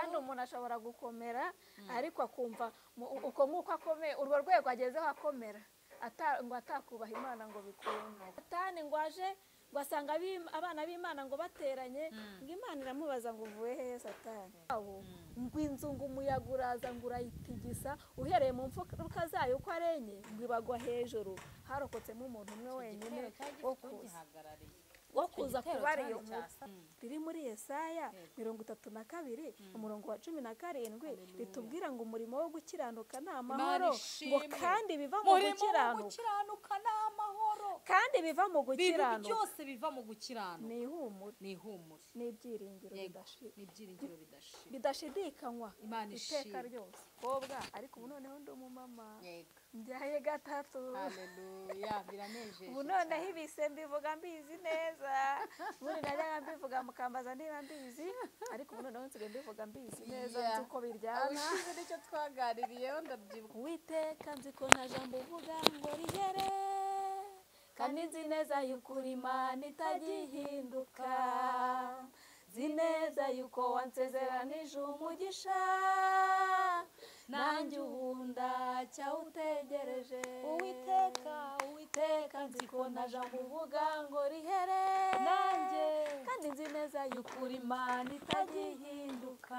Kandi umuntu ashobora gukomera ariko akumva uko nkuko akomeye urwo rwego agezeho akomera ngo atakubaha Imana ngo bikunde. Satani ngo aje ngo asanga abana b'Imana ngo bateranye, ngo Imana iramubaza ngo uvuye hehe Satani? Ngo inzu ngo umuyaga uraza ngo urayitigisa uhereye mu mfuruka zayo uko ari enye, ngo ibagwa hejuru, harokotsemo umuntu umwe wenyine wo kuza kubara iyo nkuru. Riri muri Yesaya 32 umurongo wa 17 ritubwira ngo umurimo wo gukiranuka ni amahoro, ngo kandi biva mu gukiranuka n'amahoro, kandi biva mu gukiranuka byose biva mu gukiranuka, ni ihumure, ni ihumure, ni ibyiringiro bidashira, bidashidikanywa iteka ryose. Kobwa ariko ubu noneho ndi umumama, mbyaye gatatu. Haleluya, biranejeje. Ubu noneho ibise mbivuga mbizi neza, ubundi najyaga mbivuga mukambaza niba mbizi, ariko ubu noneho nsigaye mbivuga mbizi neza, nzi uko biryana. Ubushize nicyo twaganiriyeho ndabyibuka. Uwiteka nzi ko nta jambo uvuga ngo rihere, kandi nzi neza yuko uri Imana itagihinduka, nzi neza yuko wansezeranije umugisha, nanjye ubu ndacyawutegereje. Uwiteka, Uwiteka nzi ko nta jambo uvuga ngo rihere, nanjye kandi nzi neza yuko uri Imana itagihinduka,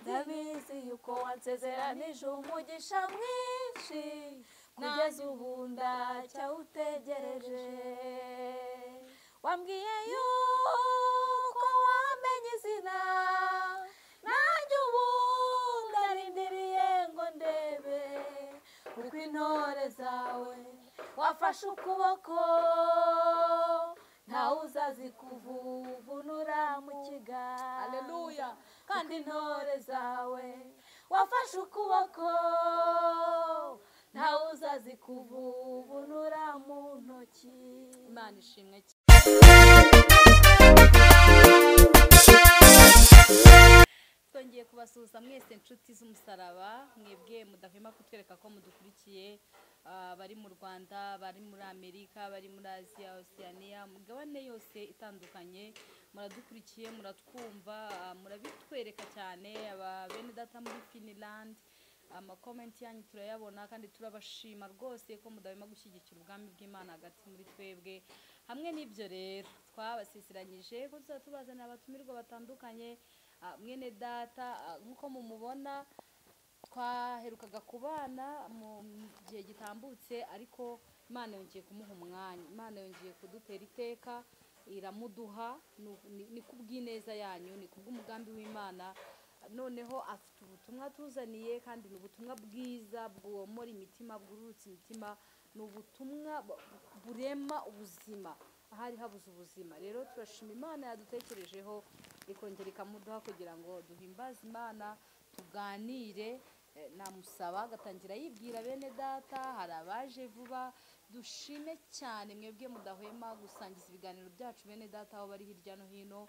ndabizi yuko wansezeranije umugisha mwinshi, kugeza ubu ndacyawutegereje. Wambwiye yuko wamenye izina, nanjye ubu ndarindiriye ngo ndebe uko intore zawe wafashe ukuboko, ntawe uzazikuvuvunura mu kiganza. Haleluya. Kandi intore zawe wafashe ukuboko, ntawe uzazikuvuvunura mu ntoki. Imana ishimwe. Twongeye kubasuhuza mwese inshuti z'umusaraba, mwebwe mudahwema kutwereka ko mudukurikiye, bari mu Rwanda, bari muri Amerika, bari muri Aziya, Oceania, mugabane yose itandukanye, muradukurikiye, muratwumva, murabitwereka cyane. Aba bene data muri Finland, amakomenti yanyu turayabona kandi turabashima rwose ko mudahwema gushyigikira ubwami bw'Imana hagati muri twebwe. Hamwe n'ibyo rero twabasisiranyije ko tuzatubazanira abatumirwa batandukanye. Mwene data nkuko mumubona twaherukaga kubana mu gihe gitambutse, ariko Imana yongeye kumuha umwanya, Imana yongeye kudutera iteka iramuduha, ni kubw'ineza yanyu, ni kubw'umugambi w'Imana. Noneho afite ubutumwa tuzaniye, kandi ni ubutumwa bwiza bwomora imitima, bwururutsa imitima, ni ubutumwa burema ubuzima ahari habuze ubuzima. Rero turashima Imana yadutekerejeho ikongera ikamuduha kugira ngo duhimbaze Imana, tuganire. Namusaba agatangira yibwira bene data, hari abaje vuba. Dushime cyane mwebwe mudahwema gusangiza ibiganiro byacu bene data aho bari hirya no hino.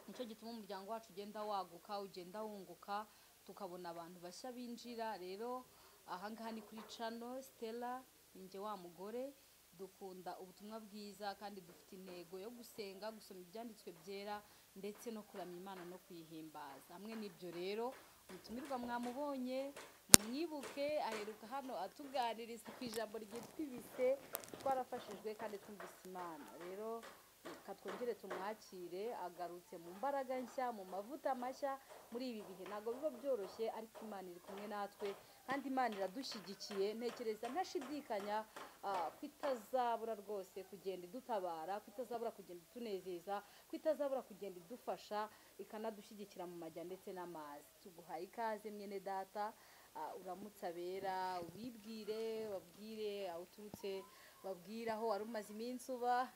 Nicyo gituma umuryango wacu ugenda waguka, ugenda wunguka, tukabona abantu bashya binjira. Rero ahangaha ni kuri channel Stella, ninjye wa mugore. Dukunda ubutumwa bwiza kandi dufite intego yo gusenga, gusoma ibyanditswe byera ndetse no kuramya Imana no kuyihimbaza. Hamwe n'ibyo rero umutumirwa mwamubonye, mumwibuke, aheruka hano atuganiriza ku ijambo ryitwa ibise, twarafashijwe kandi twumvise Imana. Rero reka twongere tumwakire, agarutse mu mbaraga nshya, mu mavuta mashya. Muri ibi bihe ntabwo biba byoroshye, ariko Imana iri kumwe natwe kandi Imana iradushyigikiye. Ntekereza ntashidikanya ko itazabura rwose kugenda idutabara, ko itazabura kugenda itunezeza, ko itazabura kugenda idufasha, ikanadushyigikira mu majya ndetse n'amazi. Tuguhaye ikaze mwene data, uramutse abera, ubibwire, babwire aho uturutse, babwire aho wari umaze iminsi uba.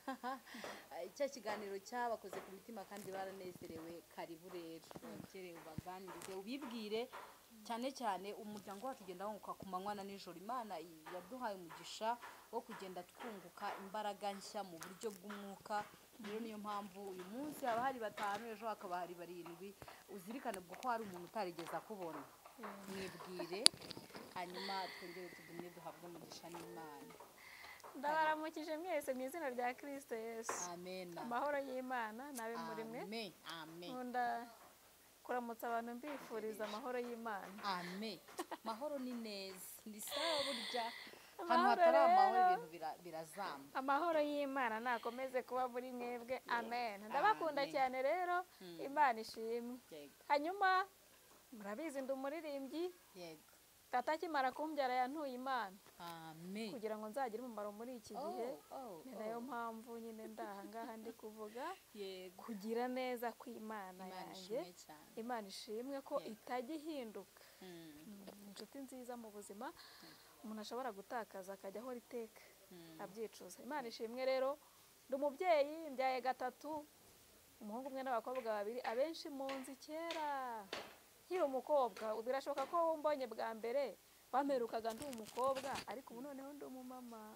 Cya kiganiro cyabakoze ku mitima kandi baranezerewe. Karibu rero wongere ubaganirize, ubibwire cyane cyane umuryango wacu ugenda wunguka ku manywa na nijoro. Imana yaduhaye umugisha wo kugenda twunguka imbaraga nshya mu buryo bw'umwuka. Rero niyo mpamvu uyu munsi haba hari 5, ejo hakaba hari 7. Uzirikane ubwo ko hari umuntu utarigeze akubona. Mwibwire hanyuma twongere tugumye duhabwe umugisha n'Imana. Ndabaramukije mwese mu izina rya Kristo Yesu. Amen. Amahoro y'Imana nabe muri mwe. Amen. Amen. Nkunda Kuramutsa abantu mbifuriza amahoro y'Imana. Amen. Mahoro ni neza. Ni sawa burya. Hano hatari amahoro ibintu birazamba. Amahoro y'Imana nakomeze kuba muri mwebwe. Amen. Ndabakunda cyane rero. Imana ishimwe. Hanyuma murabizi ndi umuririmbyi. Yego. Tata akimara kumbyara yantuye Imana. Amen. Kugira ngo nzagire umumaro muri iki gihe. Ni nayo mpamvu nyine ndahangaha ndi kuvuga. Yego. Kugira neza kw'Imana yanjye. Imana ishimwe ko itagihinduka. Inshuti nziza mu buzima umuntu ashobora gutakaza akajya ahora iteka abyicuza. Imana ishimwe rero, ndi umubyeyi mbyaye gatatu, umuhungu umwe n'abakobwa babiri, abenshi munzi kera nkiri umukobwa. Birashoboka ko wumbonye bwa mbere wamperukaga ndi umukobwa, ariko ubu noneho ndi umumama.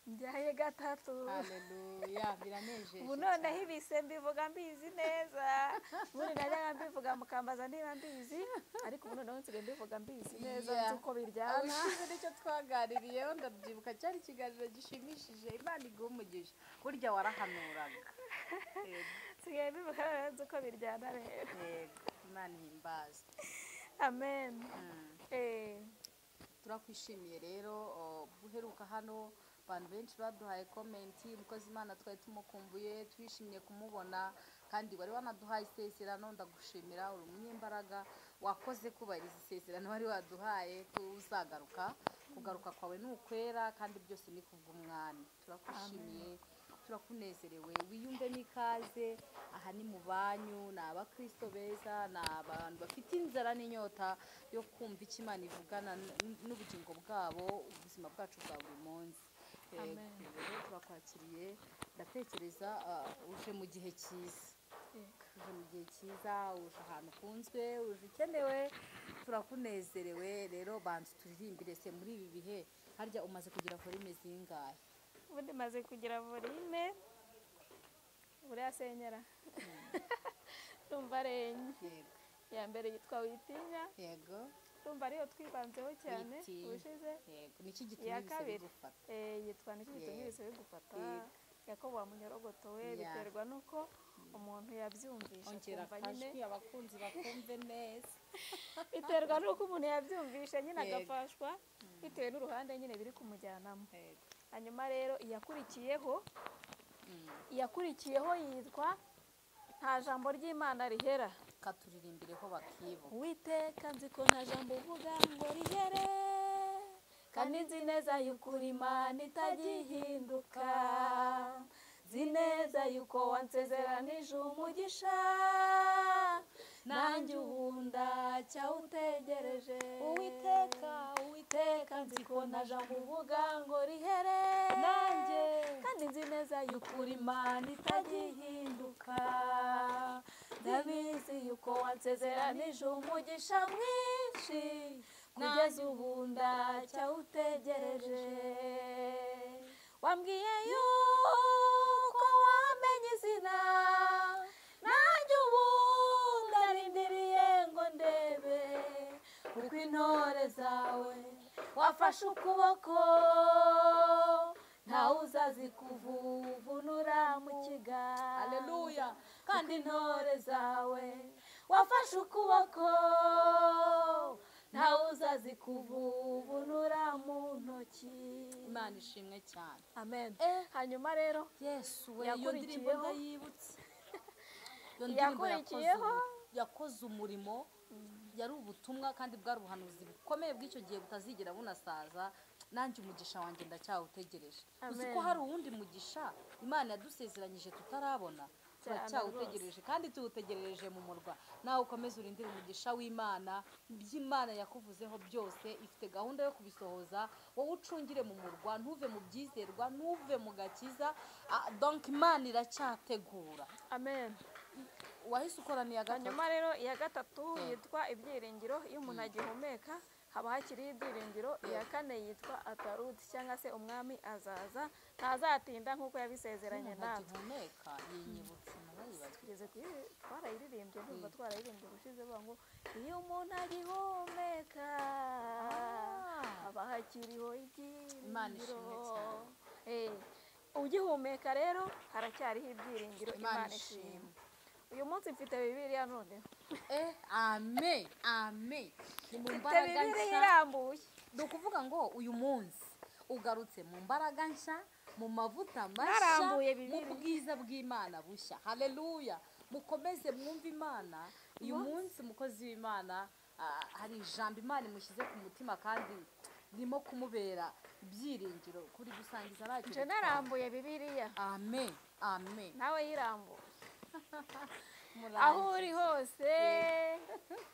Mbyaye gatatu. Haleluya, biranejeje. Ubu noneho ibise mbivuga mbizi neza. Ubundi najyaga mbivuga mukambaza niba mbizi, ariko ubu noneho nsigaye mbivuga mbizi neza, nzi uko biryana. Ubushize nicyo twaganiriyeho ndabyibuka, cyari ikiganiro gishimishije. Imana iguhe umugisha. Burya warahanuraga. Nsigaye mbivuga nzi uko biryana rero. Yego, Imana ihimbaze. Amen. Turakwishimiye rero guheruka hano. Abantu benshi baduhaye komenti, umukozi Imana twari tumukumbuye, twishimye kumubona, kandi wari wanaduhaye isezerano. Ndagushimira, uri umunyembaraga, wakoze kubahiriza isezerano wari waduhaye ko uzagaruka. Kugaruka kwawe ni ukwera kandi byose ni kubw'Umwami. Turakwishimiye, turakunezerewe, wiyumvemo ikaze. Aha ni mu banyu, ni abakristo beza, ni abantu bafite inzara n'inyota yo kumva icyo Imana ivugana n'ubugingo bwabo, ubuzima bwacu bwa buri munsi. Rero turakwakiriye, ndatekereza uje mu gihe cyiza. Uje mu gihe cyiza, uje ahantu ukunzwe, uje ukenewe, turakunezerewe. Rero banza turirimbire se muri ibi bihe. Harya umaze kugira volume zingahe? Ubundi maze kugira volume buriya senyera ndumva ari enye. Iya mbere yitwa Witinya. Yego. Ndumva ariyo twibanzeho cyane ubushize. Yego. Niki gitumye ibise bigufata? Yitwa Niki gitumye ibise bigufata. Yakobo wa munyorogoto we, biterwa nuko umuntu yabyumvisha akumva nyine abakunzi bakumve neza. Biterwa nuko umuntu yabyumvisha nyine agafashwa bitewe n'uruhande nyine biri kumujyanamo. Hanyuma rero iyakurikiyeho yitwa Nta jambo ry'Imana rihera. Katuririmbireho bakibuka. Uwiteka nzi ko nta jambo uvuga ngo rihere, kandi nzi neza y'ukuri Imana itagihinduka. Nzi neza yuko wansezeranije umugisha, nanjye ubu ndacyawutegereje. Uwiteka, Uwiteka nzi ko nta jambo uvuga ngo rihere, nanjye kandi nzi neza y'ukuri Imana itagihinduka. Ndabizi yuko wansezeranije umugisha mwinshi, kugeza ubu ndacyawutegereje. Wambwiye yuko wamenye izina, nanjye ubu ndarindiriye ngo ndebe uko intore zawe wafashe ukuboko, ntawe uzazi kuvuvunura mu kiganza. Haleluya. Kandi intore zawe wafashe ukuboko, ntawe uzazi kuvuvunura mu ntoki. Imana ishimwe cyane. Amen. Hanyuma rero Yesu we, iyo ndirimbo ndayibutse. Yakurikiyeho yakoze umurimo, yari ubutumwa kandi bwari ubuhanuzi bukomeye bw'icyo gihe butazigera bunasaza. Nanjye umugisha wanjye ndacyawutegereje. Uzi ko hari uwundi mugisha Imana yadusezeranyije tutarabona, turacyawutegereje kandi tuwutegereje mu murwa. Nawe ukomeze urindire umugisha w'Imana, iby'Imana yakuvuzeho byose ifite gahunda yo kubisohoza. Wowe ucungire mu murwa, ntuve mu byizerwa, ntuve mu gakiza. Donc Imana iracyategura. Amen. Wahise ukoraniye gatatu. Hanyuma rero iya gatatu yitwa Ibyiringiro. Iyo umuntu agihumeka haba hakiriho ibyiringiro. Iya kane yitwa Ataruti, cyangwa se umwami azaza, ntazatinda nk'uko yabisezeranye natwe. Agihumeka yinyibutse narayibagiwe. Tugeze kuri twarayiririmbye, ndumva twarayiririmbye ubushize, bavuga ngo iyo umuntu agihumeka haba hakiriho ibyiringiro. Imana ishimwe cyane. Ugihumeka rero haracyariho ibyiringiro. Imana ishimwe. Uyu munsi mfite Bibiliya noneho. Amen, amen. Ni mu mbaraga Bibiliya nshya. irambuye. Ni ukuvuga ngo uyu munsi ugarutse mu mbaraga nshya, mu mavuta mashya, Narambuye mu Bibiliya. bwiza bw'Imana bushya. Haleluya. Mukomeze mwumve Imana. Uyu munsi umukozi w'Imana hari ijambo Imana imushyize ku mutima kandi ririmo kumubera ibyiringiro kuri gusangiza ntacyo Nje bitwaye. narambuye Bibiliya. Amen, amen. Nawe yirambuye. Murangize. Aho uri hose,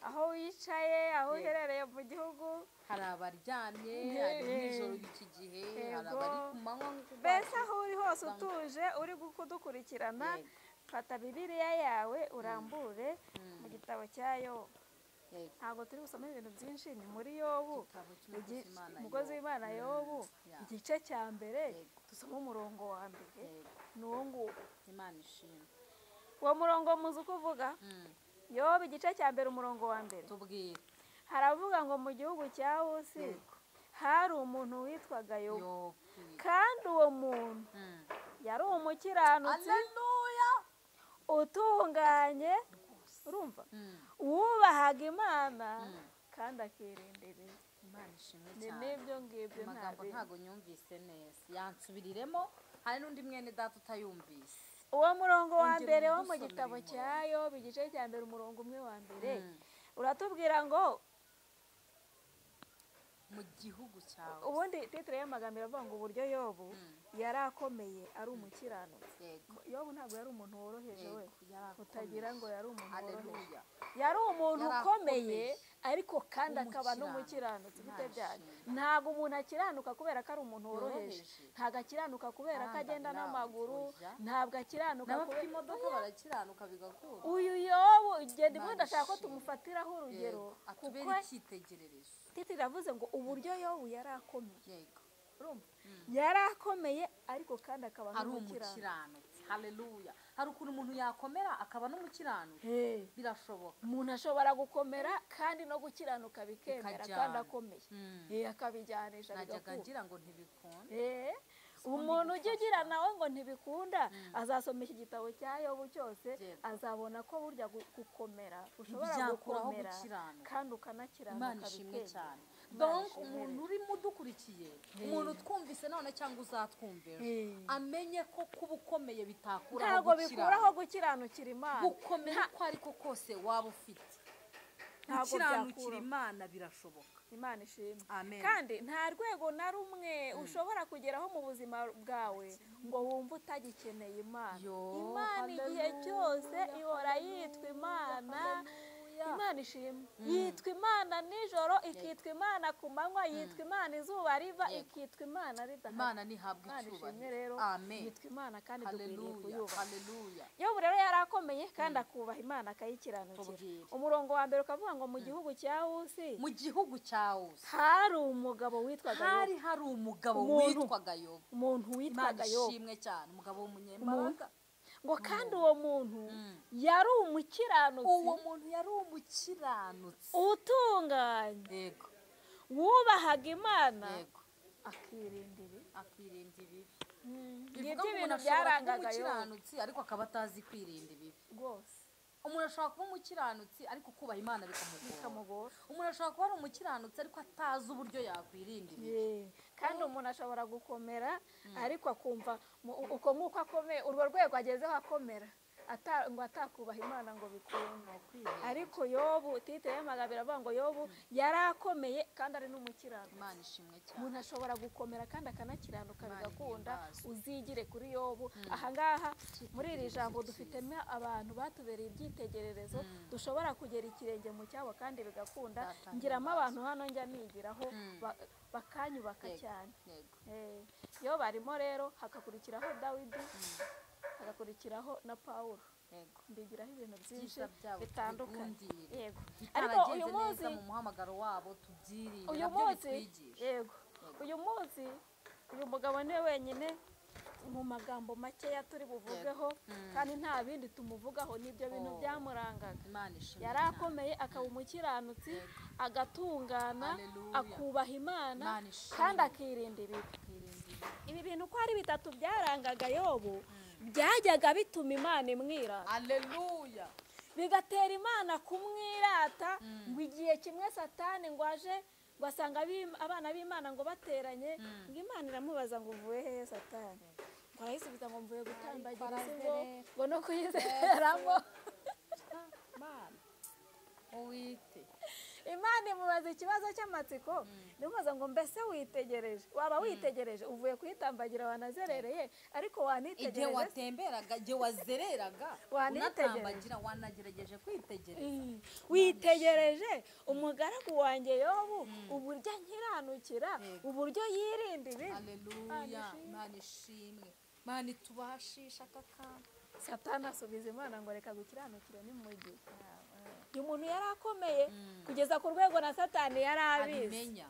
aho wicaye, aho uherereye mu gihugu, hari abaryamye, hari nijoro iki gihe, hari abari ku manywa nk'uko mbese rwacu. aho uri hose utuje uri kudukurikirana, Yego. fata Bibiliya yawe urambure mu gitabo cya Yobu. Yego. Ntabwo turi busome ibintu byinshi, ni muri Yobu. Igitabo cy'umukozi w'Imana Umukozi Yobu. w'Imana Yobu, Yeah. igice cya mbere, Yego. dusome umurongo wa mbere. Yego. Ni uwo nguwo. Imana ishimwe. Uwo murongo muzi uko uvuga? Yobu igice cya mbere umurongo wa mbere. Tubwire. Haravuga ngo mu gihugu cya Usi Yego. hari umuntu witwaga Yobu. Yobu. Kandi uwo muntu yari umukiranutsi, Haleluya. utunganye, urumva, wubahaga Imana kandi akirinda ibibi. Imana ishimwe Ni cyane. n'ibyo ngibyo nta Amagambo bindi. ntago nyumvise neza, yansubiriremo, hari n'undi mwene data utayumvise. Uwo murongo wa Ongera mbere wo mu udusomere gitabo uyu cya Yobu igice cya mbere umurongo umwe wa mbere Mm. uratubwira ngo Mu gihugu cyawe. Ubundi titire y'amagambo iravuga ngo uburyo Yobu yari akomeye ari umukiranutsi. Yego. Yobu ntabwo yari umuntu woroheje we. Yego, yari akomeye. Utagira ngo yari umuntu woroheje. Haleluya. Yari umuntu Yari ukomeye akomeye. ariko kandi akaba Umukiranutsi. n'umukiranutsi. Bite Imana byanyu? ishimwe. Ntabwo umuntu akiranuka kubera ko ari umuntu woroheje. Yoroheje. Ntabwo akiranuka kubera ko agenda Aramba n'amaguru, oya. ntabwo akiranuka N'abafite kubera imodoka barakiranuka bigakura. Uyu Yobu genda Imana ubundi ashaka ko ishimwe. tumufatiraho urugero, Yego, atubere kuko icyitegererezo. titire iravuze ngo uburyo Yobu yari akomeye. Yego. Urumva? Yari akomeye ariko kandi akaba Ari n'umukiranutsi. umukiranutsi. Haleluya. Hari ukuntu umuntu yakomera akaba n'umukiranutsi. Hey. Birashoboka. Umuntu ashobora gukomera kandi no gukiranuka bikemera Bikajyana. kandi akomeye. Mm. Akabijyanisha Najyaga bigakura. ngira ngo ntibikunda. Umuntu ujya ugira nawe ngo ntibikunda azasoma iki gitabo cya Yobu cyose, Yego. azabona ko burya gukomera ushobora Ntibyakuraho gukomera gukiranuka. kandi ukanakiranuka Imana ishimwe bikemera. cyane. Imana Donc ishimwe umuntu rero. urimo udukurikiye, umuntu twumvise none cyangwa uzatwumva ejo, amenye ko kuba ukomeye bitakuraho Ntabwo bikuraho gukiranuka. gukiranukira Imana. Gukomera uko ariko kose waba ufite, Ntabwo gukiranukira byakuraho. Imana birashoboka. Imana ishimwe. Amen. Kandi nta rwego na rumwe ushobora kugeraho mu buzima bwawe ngo wumve utagikeneye Imana. Yo, Imana igihe haleluya, cyose ihora yitwa Imana. haleluya. Imana ishimwe. Yitwa Imana nijoro, ikitwa Imana ku manywa, yitwa Imana izuba riva, Yego. ikitwa Imana ridahari. Imana ntihabwa Imana ishimwe icyubahiro. rero. Amen. Yitwa Imana kandi dukwiriye Haleluya. kuyubaha. Haleluya. Yobu rero yari akomeye kandi akubaha Imana akayikiranukira. Tubwire. Umurongo wa mbere ukavuga ngo mu gihugu cya Usi Mu gihugu cya Usi hari umugabo witwaga hari Yobu. hari umugabo Umuntu. witwaga Yobu. Umuntu Imana witwaga Yobu. ishimwe cyane, umugabo w'umunyembaraga. Ngo kandi uwo muntu yari umukiranutsi, Uwo muntu yari umukiranutsi. utunganye, Yego. wubahaga Imana, Yego. akirinda ibibi. Akirinda ibibi. Ngibyo Bivuga ngo ibintu umuntu ashobora kuba byarangaga Yobu umukiranutsi ariko akaba atazi kwirinda ibibi. rwose. Umuntu ashobora kuba umukiranutsi ariko kubaha Imana bikamugora. Bikamugora. Umuntu ashobora kuba ari umukiranutsi ariko atazi uburyo yakwirinda ibibi. Ye. Kandi umuntu ashobora gukomera ariko akumva uko nk'uko akomeye, urwo rwego agezeho akomera, ngo atakubaha Imana ngo bikunde. Kwiheba. Ariko Yobu titire y'amagambo iravuga ngo Yobu yari akomeye kandi ari n'umukiranutsi. Imana ishimwe cyane. Umuntu ashobora gukomera kandi akanakiranuka Imana bigakunda. ihimbazwe. Uzigire kuri Yobu. Ahangaha muri iri jambo dufitemo abantu batubereye ibyitegererezo, dushobora kugera ikirenge mu cyabo kandi bigakunda. Data Ngiramo himbazwe. abantu hano njya nigiraho, bakanyubaka Yego. cyane. Yego. Iyo barimo rero hagakurikiraho Dawidi, hagakurikiraho na Pawulo. Yego. Mbigiraho ibintu byinshi Ibyiza byabo bitandukanye. tubigundire. Yego. Ariko Bitaragenze uyu munsi neza mu muhamagaro wabo tubyirinde, uyu nabyo munsi bitwigisha. yego. Uyu munsi uyu mugabo niwe wenyine mu magambo makeya turi buvugeho, kandi nta bindi tumuvugaho, nibyo bintu Oh. byamurangaga. Imana ishimwe Yari cyane. akomeye akaba umukiranutsi, agatungana, Haleluya. akubaha Imana Imana ishimwe. kandi akirinda ibibi. Akirinda ibibi. Ibi bintu uko ari bitatu byarangaga Yobu, byajyaga bituma Imana imwirata. Haleluya. Bigatera Imana kumwirata. Ngo igihe kimwe Satani ngo aje ngo asanga abana b'Imana ngo bateranye, ngo Imana iramubaza ngo uvuye hehe Satani? Ngo arayisubiza ngo mvuye gutambagira isi ngo no kuyizereramo. Imana imubaza ikibazo cy'amatsiko, imubaza ngo mbese witegereje, waba witegereje uvuye kuyitambagira wanazerereye, ariko wanitegereje igihe watemberaga, igihe wazereraga, unatambagira, wanagerageje kwitegereza, witegereje umugaragu wanjye Yobu uburyo nkiranukira, uburyo yirinda ibi. Haleluya, Imana ishimwe, Imana itubashisha aka. Satani asubiza Imana ngo reka gukiranukira ni mu gihe uyu muntu yari akomeye kugeza ku rwego na Satani yari abizi,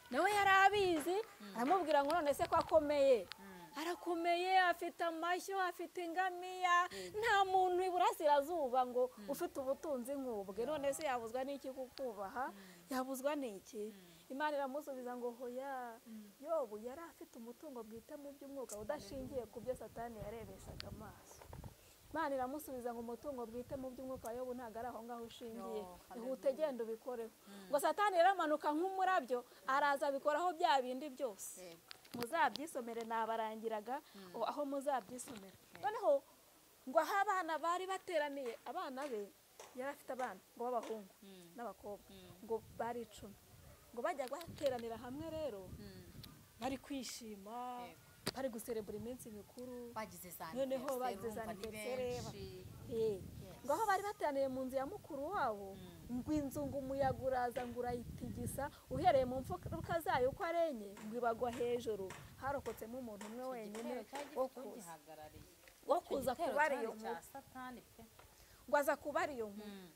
nawe yari abizi. Aramubwira ngo none se ko akomeye, arakomeye, afite amashyo, afite ingamiya, nta muntu iburasirazuba ngo ufite ubutunzi nk'ubwe, none se yabuzwa n'iki kukubaha, yabuzwa n'iki? Imana iramusubiza ngo hoya, Yobu yari afite umutungo bwite mu by'umwuka udashingiye ku byo Satani yarebeshaga amaso. Imana iramusubiza ngo umutungo bwite mu by'umwuka wa Yobu ntabwo ari aho ngaho ushingiye, ihute genda ubikoreho. Ngo Satani yaramanuka nk'umurabyo araza abikoraho bya bindi byose. Muzabyisomere, nabarangiraga aho muzabyisomera. Noneho ngo aho abana bari bateraniye, abana be yari afite abana ngo b'abahungu n'abakobwa ngo bari 10, ngo bajya bateranira hamwe rero bari kwishima, bari guserebura iminsi mikuru, noneho bagize anniversaire. Ngo aho bari bateraniye mu nzu ya mukuru wabo, ngo inzu ngo umuyaga uraza ngo urayitigisa, uhereye mu mfuruka zayo uko ari enye, ngo ibagwa hejuru, harokotsemo umuntu umwe wenyine wo kuza kubara iyo nkuru, ngo aza kubara iyo nkuru.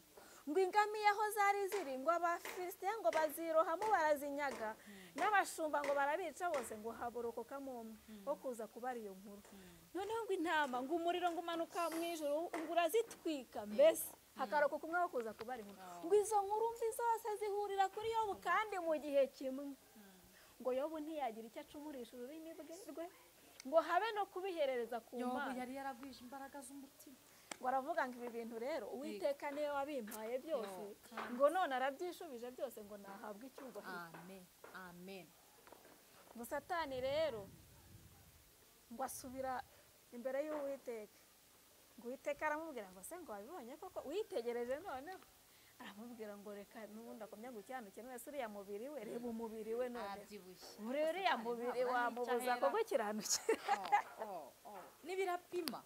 Ngo ingamiya aho zari ziri, ngo Abafilisitiya ngo bazirohamo barazinyaga, n'abashumba ngo barabica bose, ngo haborokokamo umwe wo kuza kubara iyo nkuru. Noneho ngo intama, ngo umuriro ngo umanuka mu ijuru ngo urazitwika, mbese hakarokoka umwe wo kuza kubara inkuru. Ngo izo nkuru mbi zose zihurira kuri Yobu kandi mu gihe kimwe. Ngo Yobu ntiyagira icyo acumurisha ururimi rwe, ngo habe no kubiherereza ku Mana. Yobu yari yaragwije imbaraga z'umutima. Ngo aravuga ngo ibi bintu rero Uwiteka niwe wabimpaye byose, ngo none arabyishubije byose, ngo nahabwe icyubahiro. Amen, amen. Ngo Satani rero ngo asubira imbere y'Uwiteka, ngo Uwiteka aramubwira ngo se ngo wabibonye koko, witegereje? Noneho aramubwira ngo reka n'ubundi akomya gukiranukira, none se uriya mubiri we, reba umubiri we none, uriya mubiri wamubuza kugukiranukira? N'ibirapima.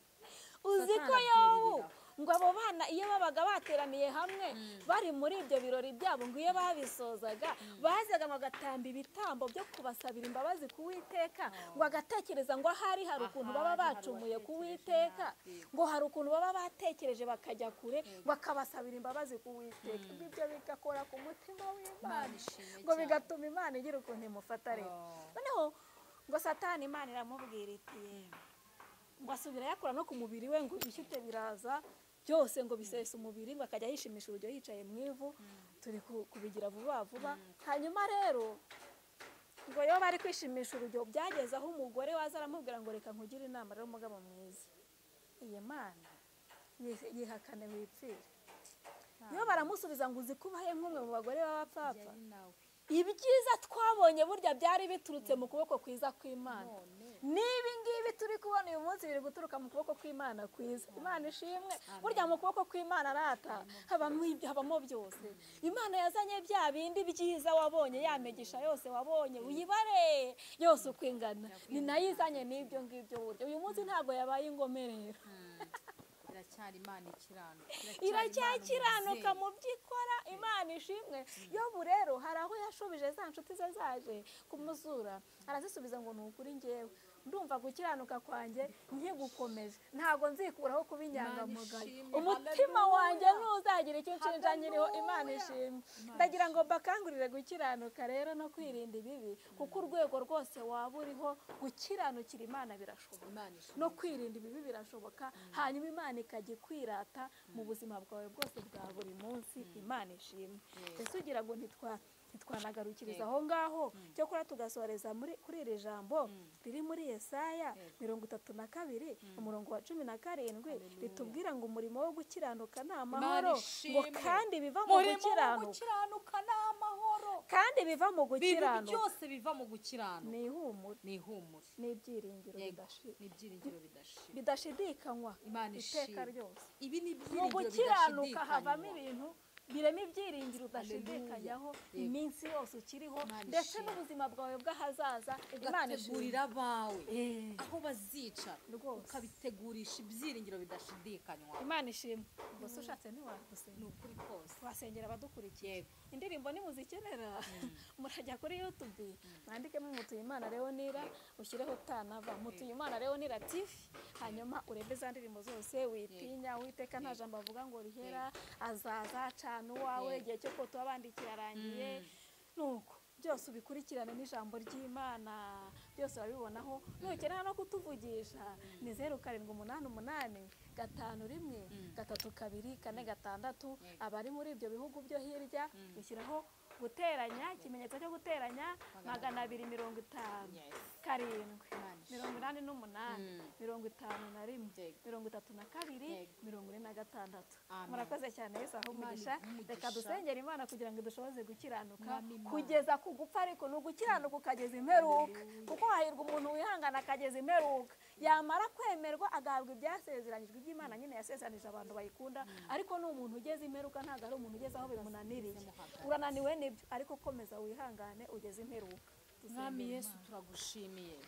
Uzi ko Yobu ngo abo bana iyo babaga bateraniye hamwe bari muri ibyo birori byabo, ngo iyo babisozaga bazaga bagatamba ibitambo byo kubasabira imbabazi ku Uwiteka, ngo agatekereza ngo ahari hari ukuntu baba bacumuye ku Uwiteka, ngo hari ukuntu baba batekereje bakajya kure, ngo akabasabira imbabazi ku Uwiteka. Ibyo bigakora ku mutima w'Imana, ngo bigatuma Imana igira ukuntu imufata rero. Noneho ngo Satani Imana iramubwira iti yemwe, ngo asubira yakora no ku mubiri we, ngo ibishyute biraza byose ngo bisesa umubiri, ngo akajya yishimisha urujyo yicaye mu ivu. Turi kubigira vuba vuba. Hanyuma rero ngo yo bari kwishimisha urujyo, byageze aho umugore waza aramubwira ngo reka nkugire inama rero mugabo mwiza, iyi Mana yihakane wipfire. Yo baramusubiza ngo uzi kubaye nk'umwe mu bagore b'abapfapfa, ibyiza twabonye burya byari biturutse mu kuboko kwiza kw'Imana, niba ngibi turi kubona uyu munsi biri guturuka mu kuboko kw'Imana kwiza. Imana ishimwe, burya mu kuboko kw'Imana rata habamo byose. Imana yazanye bya bindi byiza wabonye, ya migisha yose wabonye uyibare yose uko ingana, ni nayo izanye n'ibyo ngibyo. Burya uyu munsi ntabwo yabaye ingome rero, iracyari Imana ikiranuka, iracyakiranuka mu byikora. Imana ishimwe. Yobu rero hari aho yashubije za nshuti ze zaje kumuzura, arazisubiza ngo ni ukuri ngewe ndumva gukiranuka kwanjye nkigukomeje, ntabwo nzikuraho kuba inyangamugayo, umutima wanjye ntuzagira icyo nshinja nyiriho. Imana ishimwe. Ndagira ngo mbakangurire gukiranuka rero no kwirinda ibibi, kuko urwego rwose waba uriho gukiranukira Imana birashoboka, no kwirinda ibibi birashoboka, hanyuma Imana ikajya ikwirata mu buzima bwawe bwose bwa buri munsi. Imana ishimwe. Ese ugira ngo Ntitwanagarukiriza aho ngaho, cyokora tugasoreza kuri iri jambo riri muri Yesaya 32 umurongo wa 17 ritubwira ngo umurimo wo gukiranuka ni amahoro, ngo kandi biva mu gukiranuka ni amahoro, kandi biva mu gukiranuka, byose biva mu gukiranuka, ni ihumure, ni ihumure, ni ibyiringiro bidashira, bidashidikanywa iteka ryose. Ibi ni mu gukiranuka havamo ibintu birema ibyiringiro udashidikanyaho iminsi yose ukiriho, ndetse n'ubuzima bwawe bw'ahazaza. Imana ugategurira abawe aho bazicara, ukabitegurisha ibyiringiro bidashidikanywa. Imana ishimwe. Gusa ushatse ntiwadusenga, ni ukuri kose wasengera abadukurikiye. Indirimbo nimuzikenera murajya kuri YouTube mwandikemo Mutuyimana Leonira, ushyireho Tanava Mutuyimana Leonira TV, hanyuma urebe za ndirimbo zose. Witinya, Uwiteka nta jambo avuga ngo rihera, azaza acana uwawe, igihe cyo koto abandikira arangiye. Nuko byose ubikurikirane n'ijambo ry'Imana, byose urabibonaho. Nukenera no kutuvugisha ni 0 7 8 8 5 1 3 2 4 6. Abari muri ibyo bihugu byo hirya ushyiraho guteranya, ikimenyetso cyo guteranya 250 7 88 51 32 46. Murakoze cyane, Yesu aho umugisha. Reka dusengere Imana kugira ngo idushoboze gukiranuka kugeza ku gupfa, ariko ni ugukiranuka ukageza imperuka, kuko hahirwa umuntu wihangana akageza imperuka, yamara kwemerwa agahabwa ibyasezeranyijwe iby'Imana nyine yasezeranije abantu bayikunda. Ariko ni umuntu ugeze imperuka, ntabwo ari umuntu ugeze aho bimunaniriye. Urananiwe nibyo, ariko komeza wihangane ugeze imperuka. Mwami Yesu, turagushimiye.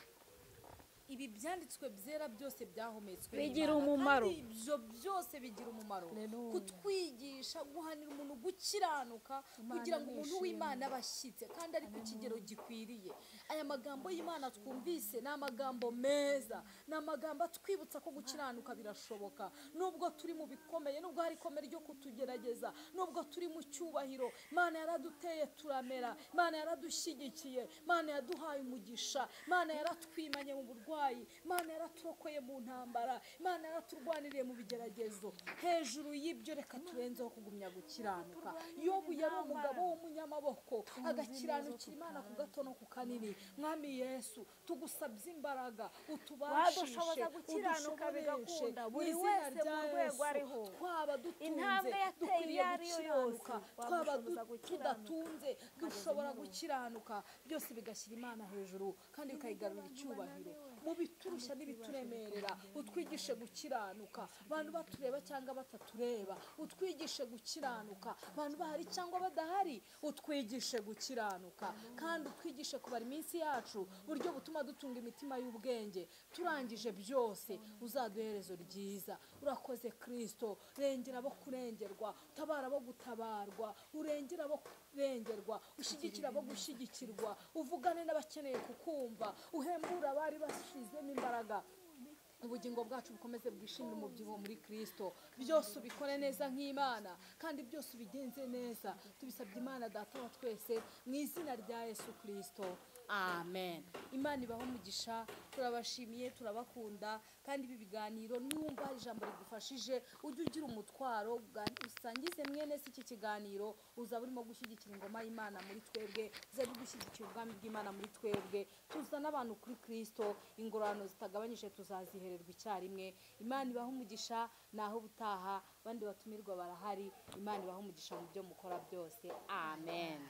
Ibi byanditswe byera byose byahumetswe bigira umumaro, ibyo byose bigira umumaro kutwigisha guhanira umuntu gukiranuka, kugira ngo umuntu w'Imana abashyitse kandi ari ku kigero gikwiriye. Aya magambo y'Imana twumvise ni amagambo meza, ni amagambo atwibutsa ko gukiranuka birashoboka, nubwo turi mu bikomeye, nubwo hari ikomere ryo kutugerageza, nubwo turi mu cyubahiro. Imana yaraduteye turamera, Imana yaradushyigikiye, Imana yaduhaye umugisha, Imana yaratwimanye mu burwayi, Imana yaraturokoye mu ntambara, Imana yaraturwaniriye mu bigeragezo. Hejuru y'ibyo reka turenzeho kugumya gukiranuka. Yobu yari umugabo w'umunyamaboko, agakiranukira Imana ku gato no ku kanini. Mwami Yesu, tugusabye imbaraga, utubashishe gukiranuka bigakunda buri wese mu rwego ariho. Twaba dutunze dukwiriye gukiranuka, twaba tudatunze dushobora gukiranuka, byose bigashyira Imana hejuru kandi bikayigarurira icyubahiro. Mu biturushya n'ibituremerera utwigishe gukiranuka, abantu batureba cyangwa batatureba utwigishe gukiranuka, abantu bahari cyangwa badahari utwigishe gukiranuka, kandi utwigishe kubara iminsi yacu buryo butuma dutunga imitima y'ubwenge. Turangije byose uzaduherezo ryiza. Urakoze Kristo, rengera abo kurengerwa, utabara abo gutabarwa, urengera abo kurengerwa, ushyigikira abo gushyigikirwa, uvugane n'abakeneye kukumva, uhembura abari bashizemo imbaraga. Ubugingo bwacu bukomeze bwishimire umubyibuho muri Kristo. Byose ubikore neza nk'Imana, kandi byose ubigenze neza. Tubisabye Imana Data wa twese mu izina rya Yesu Kristo, amen. Imana ibaho umugisha. Turabashimiye, turabakunda, kandi ibi biganiro niwumva hari ijambo rigufashije ujye ugira umutwaro usangize mwene se iki kiganiro. Uzaba urimo gushyigikira ingoma y'Imana muri twebwe, uzaba uri gushyigikira ubwami bw'Imana muri twebwe. Tuzana abantu kuri Kristo, ingororano zitagabanyije tuzazihererwa icyarimwe. Imana ibaho umugisha. Naho ubutaha abandi batumirwa barahari. Imana ibaho umugisha mu byo mukora byose, amen.